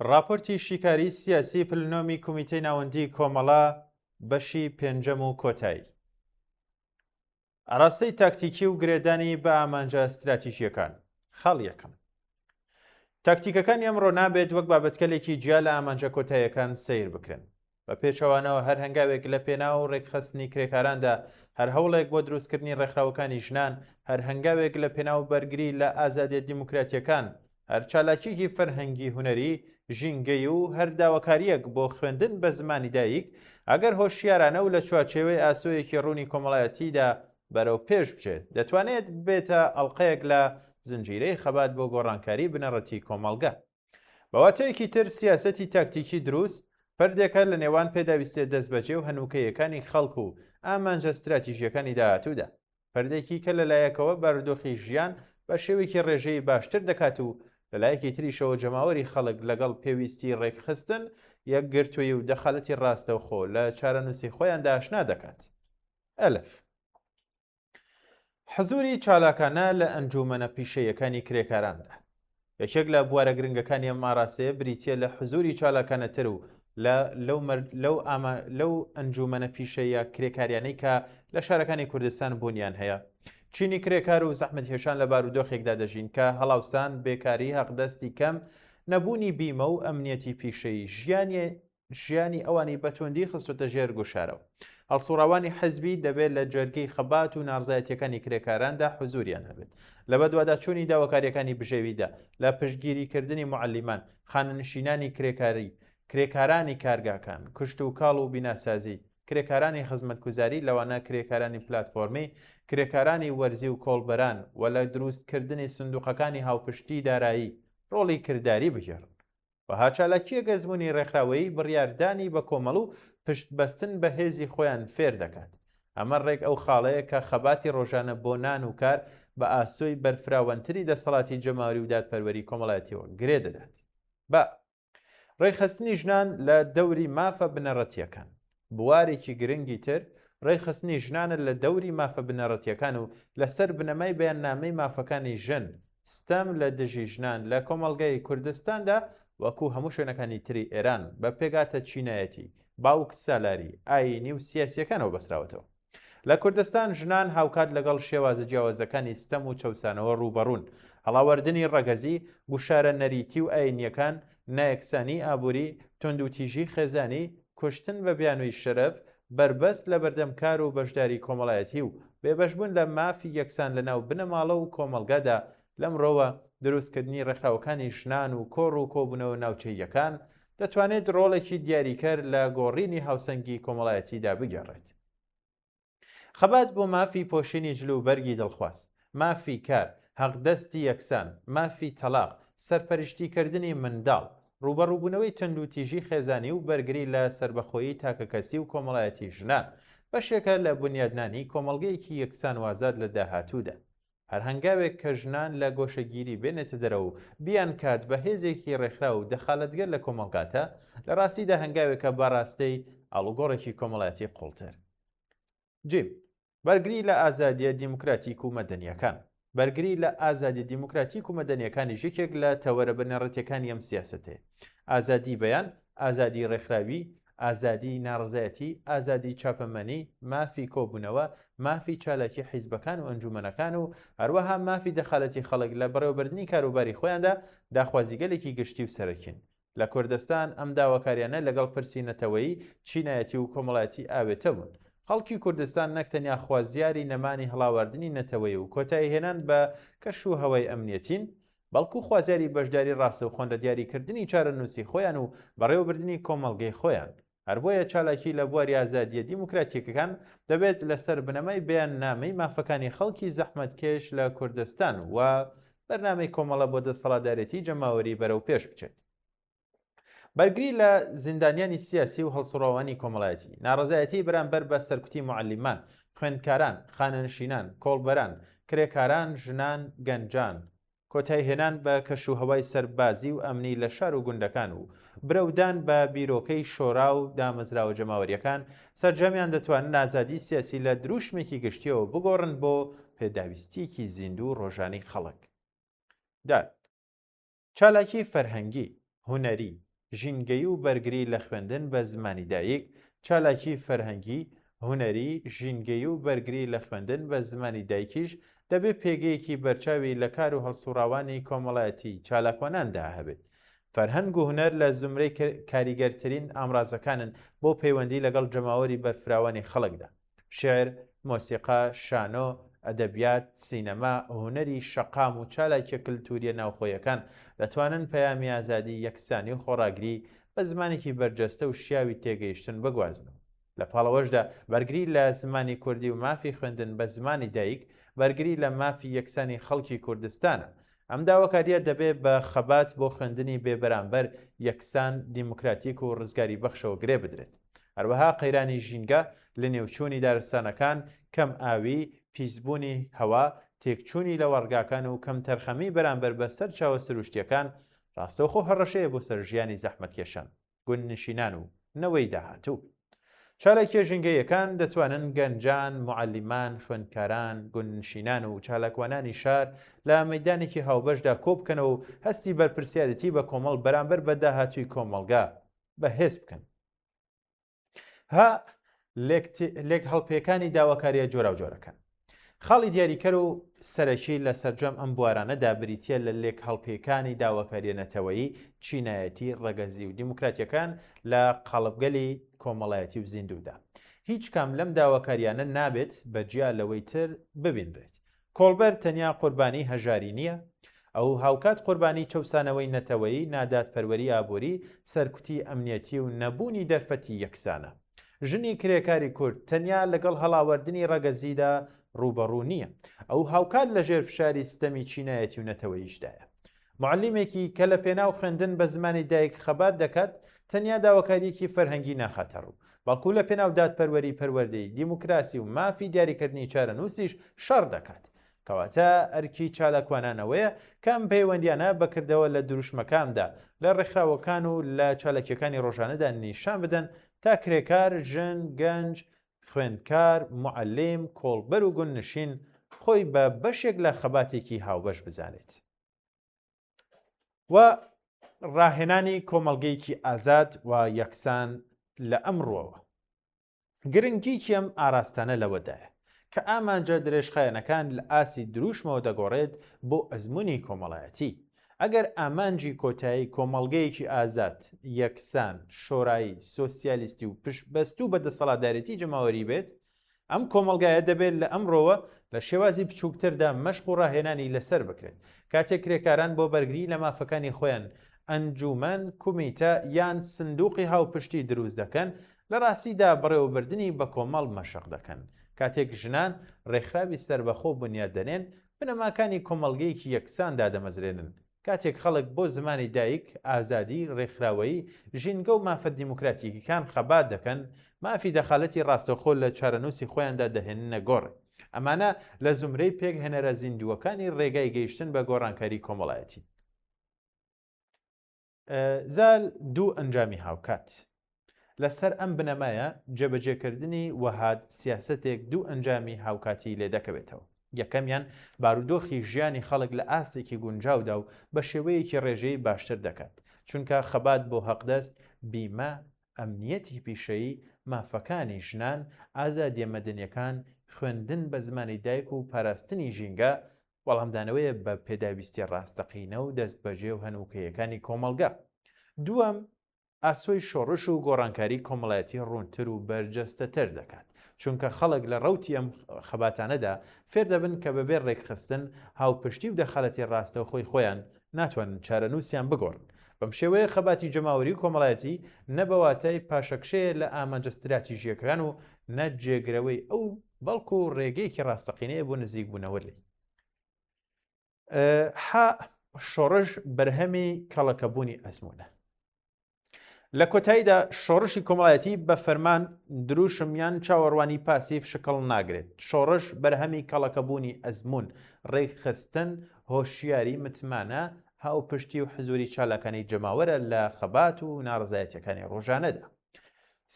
ڕاپۆرتی شیکاریی سیاسی پلنۆمی کومیتەی ناوەندیی کۆمەڵە بەشی پێنجەم و کۆتایی. ئاراستەی تاکتیکی و گرێدانی بە ئامانجە ستراتیژییەکان. خاڵی یەکەم. تاکتیکەکانی ئەمڕۆ نابێت وەک بابەتگەلێکی جیا لە ئامانجە کۆتاییەکان سەیر بکرێن. بە پێچەوانەوە هەر هەنگاوێک لە پێناو ڕێکخستنی کرێکاراندا، هەر هەوڵێک بۆ دروستکردنی ڕێکخراوەکانی ژنان، هەر هەنگاوێک لە پێناو بەرگری لە ئازادیە دیموکراتیەکان، هەر چالاکیەکی فەرهەنگی هونەری، ژینگەی و هەر داواکاریەک بۆ خوێندن بە زمانی دایک، ئەگەر هۆشیارانە و لە چوارچێوەی ئاسۆیەکی ڕوونی کۆمەڵایەتیدا بەرەو پێش بچێت، دەتوانێت ببێتە ئەڵقەیەک لە زنجیرەی خەبات بۆ گۆڕانکاری بنەڕەتی کۆمەڵگە. بە واتایەکی تر سیاسەتی تاکتیکی دروست، پردێکە لە نێوان پێداویستیە دەستبەجێ و هەنووکەیەکانی خەڵک و ئامانجە ستراتیژیەکانی داهاتوودا. پردێکی کە لە لایەکەوە بارودۆخی ژیان بە شێوەیەکی ڕێژەیی باشتر دەکات و لە لایەکی تریشەوە جەماوەری خەڵک لەگەڵ پێویستی ڕێکخستن، یەکگرتوویی و دەخالەتی ڕاستەوخۆ لە چارەنووسی خۆیاندا ئاشنا دەکات. ئەلف. حزوری چالاکانە لە ئەنجوومەنە پیشەییەکانی کرێکاراندا. یەکێک لە بوارە گرنگەکانی ئەم ئاراستەیە بریتییە لە حزوری چالاکانەتر و لە لەو لەو ئاما لەو ئەنجوومەنە پیشەییە کرێکاریانەی کە لە شارەکانی کوردستان بوونیان هەیە. چینی کرێکار و زەحمەتکێشان لە بارودۆخێکدا دەژین کە هەڵاوسان، بێکاری، هەقدەستی کەم، نەبوونی بیمە و ئەمنیەتی پیشەیی، ژیانی ژیانی ئەوانی بە توندی خستۆتە ژێر گوشارەوە. هەڵسوڕاوانی حزبی دەبێت لە جەرگەی خەبات و ناڕزایەتیەکانی کرێکاراندا حزوریان هەبێت. لە بەدواداچوونی داواکاریەکانی بژێویدا، لە پشتگیریکردنی موعەلیمان، خانەنشینانی کرێکاری، کرێکارانی کارگاکان، کشتوکاڵ و بیناسازی، کرێکارانی خزمەتگوزاری لەوانە کرێکارانی پلاتفۆرمی، کرێکارانی وەرزی و کۆڵبەران و لە دروستکردنی سندوقەکانی هاوپشتی دارایی ڕۆڵی کرداری بگێڕن. وەها چالاکییەک ئەزموونی ڕێکخراوەیی بڕیاردانی بەکۆمەڵ و پشتبەستن بە هێزی خۆیان فێر دەکات. ئەمە ڕێک ئەو خاڵەیە کە خەباتی ڕۆژانە بۆ نان و کار بە ئاسۆی بەرفراوانتری دەسەڵاتی جەماوەری و دادپەروەری کۆمەڵایەتییەوە گرێ دەدات. بە. ڕێکخستنی ژنان لە دەوری مافە بنەڕەتییەکان. بوارێکی گرنگی تر، ڕێکخستنی ژنانە لە دەوری مافە بنەڕەتییەکان و لەسەر بنەمای بەیاننامەی مافەکانی ژن، ستەم لە دژی ژنان لە کۆمەڵگای کوردستاندا وەکوو هەموو شوێنەکانی تری ئێران بە پێکهاتە چینایەتی، باوکسالاری، ئایینی و سیاسییەکانەوە بەستراوەتەوە. لە کوردستان ژنان هاوکات لەگەڵ شێوازە جیاوازەکانی ستەم و چەوسانەوە ڕووبەڕوون، هەڵاواردنی ڕەگەزی، گوشارە نەریتی و ئایینییەکان، نایەکسانیی ئابووری، توندوتیژی خێزانی، کوشتن بە بیانووی شەرەف، بەربەست لەبەردەم کار و بەشداری کۆمەڵایەتی و بێبەشبوون لە مافی یەکسان لەناو بنەماڵە و کۆمەڵگادا، لەمڕۆوە دروستکردنی ڕێکخراوەکانی ژنان و کۆڕ و کۆبوونەوە ناوچەییەکان، دەتوانێت ڕۆڵێکی دیاریکەر لە گۆڕینی هاوسەنگی کۆمەڵایەتیدا بگێڕێت. خەبات بۆ مافی پۆشینی جل و بەرگی دڵخواز، مافی کار، هەقدەستی یەکسان، مافی تەڵاق، سەرپەرشتیکردنی منداڵ، ڕووبەڕووبوونەوەی توندوتیژی خێزانی و بەرگری لە سەربەخۆیی تاکەکەسی و کۆمەڵایەتی ژنان، بەشێکە لە بونیادنانی کۆمەڵگەیەکی یەکسان و ئازاد لە داهاتوودا. هەر هەنگاوێک کە ژنان لە گۆشەگیری بێنێتە دەرەوە و بیانکات بە هێزێکی ڕێکخراو و دەخالەتگەر لە کۆمەڵگادا، لە ڕاستیدا هەنگاوێکە بە ڕاستەی ئاڵوگۆڕێکی کۆمەڵایەتی قووڵتر. جیم. بەرگری لە ئازادییە دیموکراتیک و مەدەنییەکان. بەرگری لە ئازادییە دیموکراتیک و مەدەنییەکانیش یەکێک لە تەوەرە بنەڕەتییەکانی ئەم سیاسەتەیە. ئازادیی بەیان، ئازادیی ڕێکخراوی، ئازادیی ناڕەزایەتی، ئازادیی چاپەمەنی، مافی کۆبوونەوە، مافی چالاکی حیزبەکان و ئەنجوومەنەکان و هەروەها مافی دەخالەتی خەڵک لە بەڕێوەبردنی کاروباری خۆیاندا داخوازیگەلێکی گشتی و سەرەکین. لە کوردستان ئەم داواکاریانە لەگەڵ پرسی نەتەوەیی، چینایەتی و کۆمەڵایەتی ئاوێتە بوون. خەڵکی کوردستان نەک تەنیا خوازیاری نەمانی هەڵاواردنی نەتەوەیی و کۆتاییهێنان بە کەش و هەوای ئەمنیەتین، بەڵکو خوازیاری بەشداری ڕاستەوخۆن لە دیاریکردنی چارەنووسی خۆیان و بەڕێوەبردنی کۆمەڵگەی خۆیان. هەر بۆیە چالاکی لە بواری ئازادییە دیموکراتیکەکان دەبێت لەسەر بنەمای بەیاننامەی مافەکانی خەڵکی زەحمەتکێش لە کوردستان و بەرنامەی کۆمەڵە بۆ دەسەڵاتدارێتی جەماوەری بەرەوپێش بچێت. بەرگری لە زیندانیانی سیاسی و هەڵسوڕاوانی کۆمەڵایەتی، ناڕەزایەتی بەرامبەر بە سەرکوتی موعەلیمان، خوێندکاران، خانەنشینان، کۆڵبەران، کرێکاران، ژنان، گەنجان، کۆتاییهێنان بە کەشوهەوای سەربازی و ئەمنی لە شار و گوندەکان و برەودان بە بیرۆکەی شۆرا و دامەزراوە جەماوەرییەکان، سەرجەمیان دەتوانن ئازادیی سیاسی لە دروشمێکی گشتییەوە بگۆڕن بۆ پێداویستییەکی زیندوو و ڕۆژانەی خەڵک. داد. چالاکی فەرهەنگی، هونەری. ژینگەیی و بەرگری لە خوێندن بە زمانی دایک، چالاکیی فەرهەنگی، هونەری، ژینگەیی و بەرگری لە خوێندن بە زمانی دایکیش دەبێ پێگەیەکی بەرچاوی لە کار و هەڵسووڕاوانی کۆمەڵایەتیی چالاکواناندا هەبێت. فەرهەنگ و هونەر لە زومرەی کاریگەرترین ئامرازەکانن بۆ پەیوەندی لەگەڵ جەماوەری بەرفراوانی خەڵکدا. شیعر، مۆسیقا، شانۆ، ئەدەبیات، سینەما، هونەری شەقام و چالاکییە کلتوورییە ناوخۆیەکان دەتوانن پەیامی ئازادی، یەکسانی و خۆڕاگری بە زمانێکی بەرجەستە و شیاوی تێگەیشتن بگوازنەوە. لە پاڵ ئەوەشدا بەرگری لە زمانی کوردی و مافی خوێندن بە زمانی دایک، بەرگری لە مافی یەکسانی خەڵکی کوردستانە. ئەم داواکارییە دەبێ بە خەبات بۆ خوێندنی بێ بەرامبەر، یەکسان، دیموکراتیک و ڕزگاریبەخشەوە گرێ بدرێت. هەروەها قەیرانی ژینگە، لەنێوچوونی دارستانەکان، کەم ئاوی، پیسبوونی هەوا، تێکچوونی لەوەڕگاکان و کەمتەرخەمی بەرامبەر بە سەرچاوە سروشتییەکان، ڕاستەوخۆ هەڕەشەیە بۆ سەر ژیانی زەحمەتکێشان. گوندنشینان و نەوەی داهاتوو. چالاکیە ژینگەییەکان دەتوانن گەنجان، موعەلیمان، خوێندکاران، گوندنشینان و چالاکوانانی شار لە مەیدانێکی هاوبەشدا کۆبکەنەوە و هەستی بەرپرسیارێتی بە کۆمەڵ بەرامبەر بە داهاتووی کۆمەڵگا بەهێز بکەن. ه لێکهەڵپێکانی داواکارییە جۆراوجۆرەکان. خاڵی دیاریکەر و سەرەکی لە سەرجەم ئەم بوارانەدا بریتییە لە لێکهەڵپێکانی داواکارییە نەتەوەیی، چینایەتی، ڕەگەزی و دیموکراتییەکان لە قاڵبگەلی کۆمەڵایەتی و زیندوودا. هیچ کام لەم داواکارییانە نابێت بە جیا لەوەی تر ببینرێت. کۆڵبەر تەنیا قوربانیی هەژاری نییە، ئەو هاوکات قوربانیی چەوسانەوەی نەتەوەیی، نادادپەروەری ئابووری، سەرکوتی ئەمنیەتی و نەبوونی دەرفەتی یەکسانە. ژنی کرێکاری کورد تەنیا لەگەڵ هەڵاوەردنی ڕەگەزیدا ڕووبەڕوو نییە، ئەو هاوکات لەژێر فشاری ستەمی چینایەتی و نەتەوەییشدایە. موعەلیمێکی کە لە پێناو خوێندن بە زمانی دایک خەبات دەکات، تەنیا داواکارییەکی فەرهەنگی ناخاتە ڕوو، بەڵکو لە پێناو دادپەروەری پەروەردەیی، دیموکراسی و مافی دیاریکردنی چارەنووسیش شەڕ دەکات. کەواتە ئەرکی چالاکوانان ئەوەیە کە ئەم پەیوەندییانە بە کردەوە لە دروشمەکاندا، لە ڕێکخراوەکان و لە چالاکییەکانی ڕۆژانەدا نیشان بدەن تا کرێکار، ژن، گەنج، خوێندکار، موعەلیم، کۆڵبەر و گوندنشین خۆی بە بەشێک لە خەباتێکی هاوبەش بزانێت. و ڕاهێنانی کۆمەڵگەیەکی ئازاد و یەکسان لە ئەم ڕووەوە. گرنگیی ئەم ئاراستانە لەوەدایە، کە ئامانجە درێژخایەنەکان لە ئاستی دروشمەوە دەگۆڕێت بۆ ئەزموونی کۆمەڵایەتی. ئەگەر ئامانجی کۆتایی کۆمەڵگەیەکی ئازاد، یەکسان، شۆرایی، سۆسیالیستی و پشتبەستوو بە دەسەڵاتدارێتی جەماوەری بێت، ئەم کۆمەڵگایە دەبێت لە ئەمڕۆوە لە شێوازی بچووکتردا مەشق و ڕاهێنانی لەسەر بکرێت. کاتێک کرێکاران بۆ بەرگری لە مافەکانی خۆیان ئەنجوومەن، کومیتە یان سندووقی هاوپشتی دروست دەکەن، لە ڕاستیدا بەڕێوەبردنی بەکۆمەڵ مەشق دەکەن. کاتێک ژنان ڕێکخراوی سەربەخۆ بنیات دەنێن، بنەماکانی کۆمەڵگەیەکی یەکسان دادەمەزرێنن. کاتێک خەڵک بۆ زمانی دایک، ئازادی، ڕێکخراوەیی، ژینگە و مافە دیموکراتیکەکان خەبات دەکەن، مافی دەخالەتی ڕاستەوخۆ لە چارەنووسی خۆیاندا دەهێننە گۆڕێ. ئەمانە لە زومرەی پێکهێنەرە زیندووەکانی ڕێگای گەیشتن بە گۆڕانکاری کۆمەڵایەتین. زال دوو ئەنجامی هاوکات. لەسەر ئەم بنەمایە جێبەجێکردنی وەهاد سیاسەتێک دوو ئەنجامی هاوکاتی لێدەکەوێتەوە. یەکەمیان بارودۆخی ژیانی خەڵک لە ئاستێکی گونجاودا و بە شێوەیەکی ڕێژەیی باشتر دەکات، چونکە خەبات بۆ هەقدەست، بیمە، ئەمنیەتی پیشەیی، مافەکانی ژنان، ئازادیە مەدەنیەکان، خوێندن بە زمانی دایک و پاراستنی ژینگە، وەڵامدانەوەیە بە پێداویستیە ڕاستەقینە و دەستبەجێ و هەنووکەیەکانی کۆمەڵگە. دووەم، ئاسۆی شۆڕش و گۆڕانکاری کۆمەڵایەتی ڕوونتر و بەرجەستەتر دەکات، چونکە خەڵک لە ڕەوتی ئەم خەباتانەدا فێر دەبن کە بەبێ ڕێکخستن، هاوپشتی و دەخالەتی ڕاستەوخۆی خۆیان ناتوانن چارەنووسیان بگۆڕن. بەم شێوەیە خەباتی جەماوەری و کۆمەڵایەتی نە بە واتای پاشەکشەیە لە ئامانجە ستراتیژییەکان و نە جێگرەوەی ئەو بەڵکو ڕێگەیەکی ڕاستەقینەیە بۆ نزیکبوونەوە لێی. ح شۆڕش بەرهەمی کەڵەکەبوونی ئەزموونە. لە کۆتاییدا شۆڕشی کۆمەڵایەتی بە فەرمان، دروشم یان چاوەڕوانی پاسیڤ شکڵ ناگرێت. شۆڕش بەرهەمی کەڵەکەبوونی ئەزموون، ڕێکخستن، هۆشیاری، متمانە، هاوپشتی و حزوری چالاکانەی جەماوەرە لە خەبات و ناڕەزایەتیەکانی ڕۆژانەدا.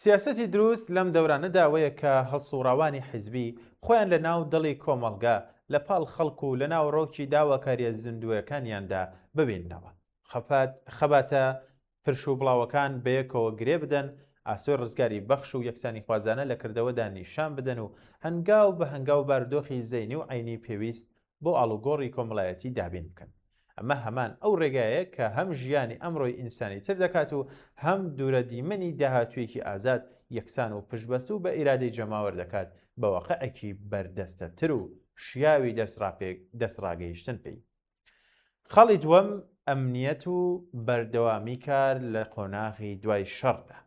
سیاسەتی دروست لەم دەورانەدا ئەوەیە کە هەڵسوڕاوانی حیزبی خۆیان لە ناو دڵی کۆمەڵگە، لە پاڵ خەڵک و لە ناوەڕۆکی داواکاریە زیندووەکانیاندا ببیننەوە. خەباتە. پرش و بڵاوەکان بەیەکەوە گرێ بدەن، ئاسۆی ڕزگاری بەخش و یەکسانیخوازانە لە کردەوەدا نیشان بدەن و هەنگاو بە هەنگاو بارودۆخی زەینی و عەینی پێویست بۆ ئاڵوگۆڕی کۆمەڵایەتی دابین بکەن. ئەمە هەمان ئەو ڕێگایەیە کە هەم ژیانی ئەمڕۆی ئینسانیتر دەکات و هەم دوورەدیمەنی داهاتوویەکی ئازاد، یەکسان و پشتبەستوو بە ئیرادەی جەماوەر دەکات بە واقعێکی بەردەستەتر و شیاوی دەستڕاگەیشتن پێی. خاڵی دووەم، ئەمنیەت و بەردەوامی کار لە قۆناغی دوای شەڕدا.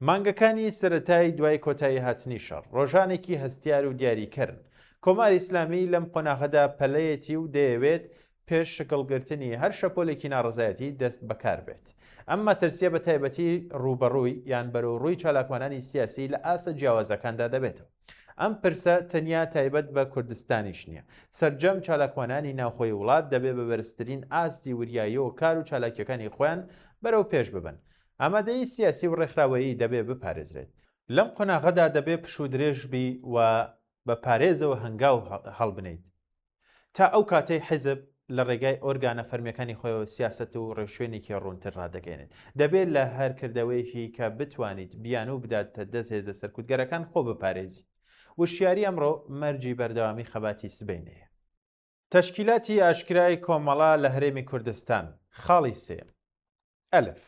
مانگەکانی سەرەتای دوای کۆتایی هاتنی شەڕ، ڕۆژانێکی هەستیار و دیاریکەرن. کۆماری ئیسلامی لەم قۆناغەدا پەلەیەتی و دەیەوێت پێش شکڵگرتنی هەر شەپۆلێکی ناڕەزایەتی دەست بەکار بێت. ئەم مەترسییە بە تایبەتی ڕووبەڕووی یان بەرەوڕووی چالاکوانانی سیاسی لە ئاستە جیاوازەکاندا دەبێتەوە. ئەم پرسە تەنیا تایبەت بە کوردستانیش نییە. سەرجەم چالاکوانانی ناوخۆی وڵات دەبێ بە بەرزترین ئاستی وریاییەوە کار و چالاکییەکانی خۆیان بەرەو پێش ببەن. ئامادەیی سیاسی و ڕێکخراوەیی دەبێ بپارێزرێت. لەم قۆناغەدا دەبێ پشوودرێژ بی و بە پارێزەوە هەنگاو هەڵبنێیت. تا ئەو کاتەی حیزب لە ڕێگای ئۆرگانە فەرمیەکانی خۆیەوە سیاسەت و ڕێوشوێنێکی ڕوونتر ڕادەگەیەنێت. دەبێت لە هەر کردەوەیەکی کە بتوانیت بیانوو بداتە دەست هێزە سەرکوتگەرەکان خۆ بپارێزی. وشیاری ئەمڕۆ مەرجی بەردەوامی خەباتی سبەینێیە. تەشکیلاتی ئاشکرای کۆمەڵە لە هەرێمی کوردستان، خاڵی سێیەم. ئەلف.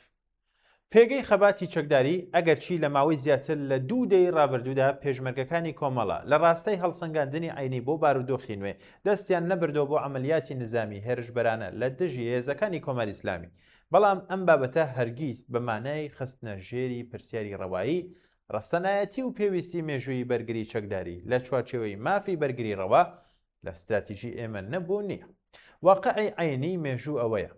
پێگەی خەباتی چەکداری، ئەگەرچی لە ماوەی زیاتر لە دوو دەیەی ڕابردوودا پێشمەرگەکانی کۆمەڵە لە ڕاستای هەڵسەنگاندنی عەینی بۆ بارودۆخی نوێ دەستیان نەبردووە بۆ عەمەلیاتی نزامی هێرشبەرانە لە دژی هێزەکانی کۆماری ئیسلامی بەڵام ئەم بابەتە هەرگیز بە مانای خستنە ژێری پرسیاری ڕەوایی ڕەسەنایەتی و پێویستی مێژوویی بەرگری چەکداری لە چوارچێوەی مافی بەرگری ڕەوا لە ستراتیژی ئێمە نەبوو و نییە. واقعی عەینی مێژوو ئەوەیە.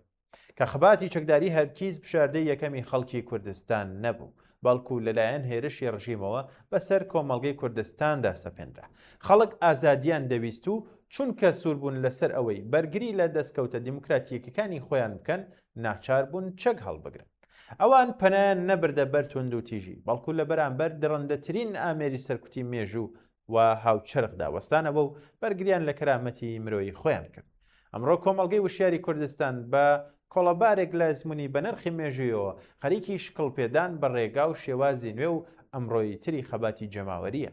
کە خەباتی چەکداری هەرگیز بژاردەی یەکەمی خەڵکی کوردستان نەبوو، بەڵکو لەلایەن هێرشی ڕژیمەوە بەسەر کۆمەڵگەی کوردستاندا سەپێنرا. خەڵک ئازادیان دەویست و چونکە سووربوون لەسەر ئەوەی بەرگری لە دەستکەوتە دیموکراتییەکەکانی خۆیان بکەن، ناچار بوون چەک هەڵبگرن. ئەوان پەنایان نەبردە بەر توندوتیژی، بەڵکو لەبەرامبەر دڕندەترین ئامێری سەرکوتی مێژوو و هاوچەرخدا وەستانەوە و بەرگریان لە کەرامەتی مرۆیی خۆیان کرد. ئەمڕۆ کۆمەڵگەی وشیاری کوردستان بە کۆڵەبارێک لە ئەزموونی بەنرخی مێژوویەوە خەریکی شکڵپێدان بە ڕێگا و شێوازی نوێ و ئەمڕۆییتری خەباتی جەماوەرییە.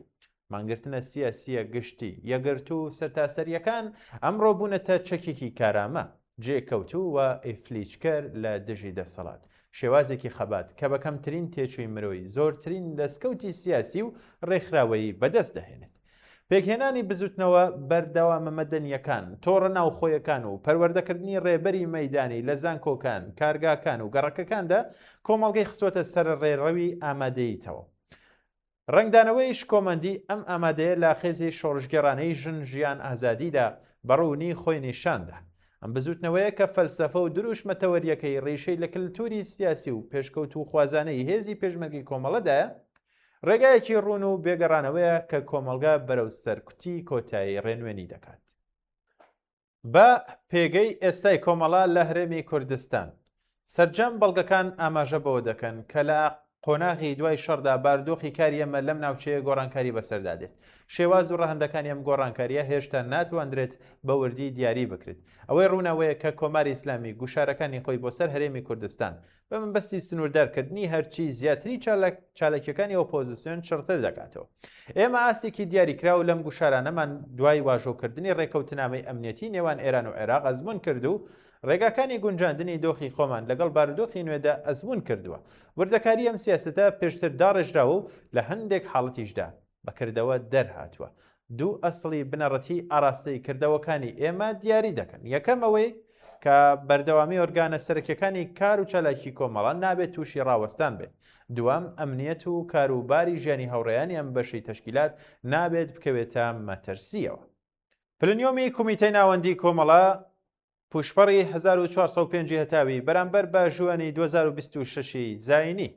مانگرتنە سیاسییە گشتی، یەکگرتوو و سەرتاسەرییەکان ئەمڕۆ بوونەتە چەکێکی کارامە، جێکەوتوو و ئیفلیجکەر لە دژی دەسەڵات. شێوازێکی خەبات کە بە کەمترین تێچووی مرۆیی زۆرترین دەستکەوتی سیاسی و ڕێکخراوەیی بەدەست دەهێنێت. پێکهێنانی بزووتنەوە بەردەوامە مەدەنییەکان، تۆڕە ناوخۆیەکان و پەروەردەکردنی ڕێبەری مەیدانی لە زانکۆکان، کارگاکان و گەڕەکەکاندا کۆمەڵگەی خستووەتە سەر ڕێڕەوی ئامادەیی تەواو. ڕەنگدانەوەی شکۆمەندی ئەم ئامادەیە لە خێزی شۆڕشگێڕانەی ژن ژیان ئازادیدا بە ڕوونی خۆی نیشان دا. ئەم بزووتنەوەیە کە فەلسەفە و دروشمە تەوەرییەکەی ڕیشەی لە کلتوری سیاسی و پێشکەوتووخوازانەی هێزی پێشمەرگەی کۆمەڵەدایە، ڕێگایەکی ڕوون و بێ گەڕانەوەیە کە کۆمەڵگە بەرەو سەرکوتی کۆتایی ڕێنوێنی دەکات. بە پێگەی ئێستای کۆمەڵە لە هەرێمی کوردستان، سەرجەم بەڵگەکان ئاماژە بەوە دەکەن کە لە قۆناغی دوای شەڕدا بارودۆخی کاری ئێمە لەم ناوچەیە گۆڕانکاری بەسەردا دێت. شێواز و ڕەهەندەکانی ئەم گۆڕانکارییە هێشتا ناتواندرێت بە وردی دیاری بکرێت. ئەوەی ڕوونە ئەوەیە کە کۆماری ئیسلامی گوشارەکانی خۆی بۆ سەر هەرێمی کوردستان بە مەبەستی سنووردارکردنی هەرچی زیاتری چالاکییەکانی ئۆپۆزسیۆن چڕتر دەکاتەوە. ئێمە ئاستێکی دیاریکراو لەم گوشارانەمان دوای واژۆکردنی ڕێککەوتنامەی ئەمنیەتی نێوان ئێران و عێراق ئەزموون کرد و ڕێگاکانی گونجاندنی دۆخی خۆمان لەگەڵ بارودۆخی نوێدا ئەزموون کردووە. وردەکاری ئەم سیاسەتە پێشتر داڕێژراوە و لە هەندێک حاڵەتیشدا بە کردەوە دەرهاتووە. دوو ئەسڵی بنەڕەتی ئاراستەی کردەوەکانی ئێمە دیاری دەکەن. یەکەم ئەوەی کە بەردەوامی ئۆرگانە سەرەکیەکانی کار و چالاکی کۆمەڵە نابێت تووشی ڕاوەستان بێت. دووەم، ئەمنیەت و کار و باری ژیانی هاوڕێیانی ئەم بەشەی تەشکیلات نابێت بکەوێتە مەترسییەوە. پلنیۆمی کومیتەی ناوەندی کۆمەڵە پوشپەڕی 1405 هەتاوی بەرامبەر بە ژوئەنی 2026 زایینی.